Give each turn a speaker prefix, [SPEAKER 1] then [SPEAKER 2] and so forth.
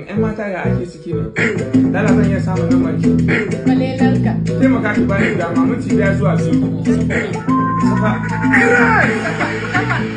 [SPEAKER 1] Yan mata, ya ake ciki ne? Lala, zan iya samun lambar ki?
[SPEAKER 2] Kwalelanka.
[SPEAKER 1] Taimaka ki bani dama minti 5 zuwa 2. Safa.
[SPEAKER 2] Kafa.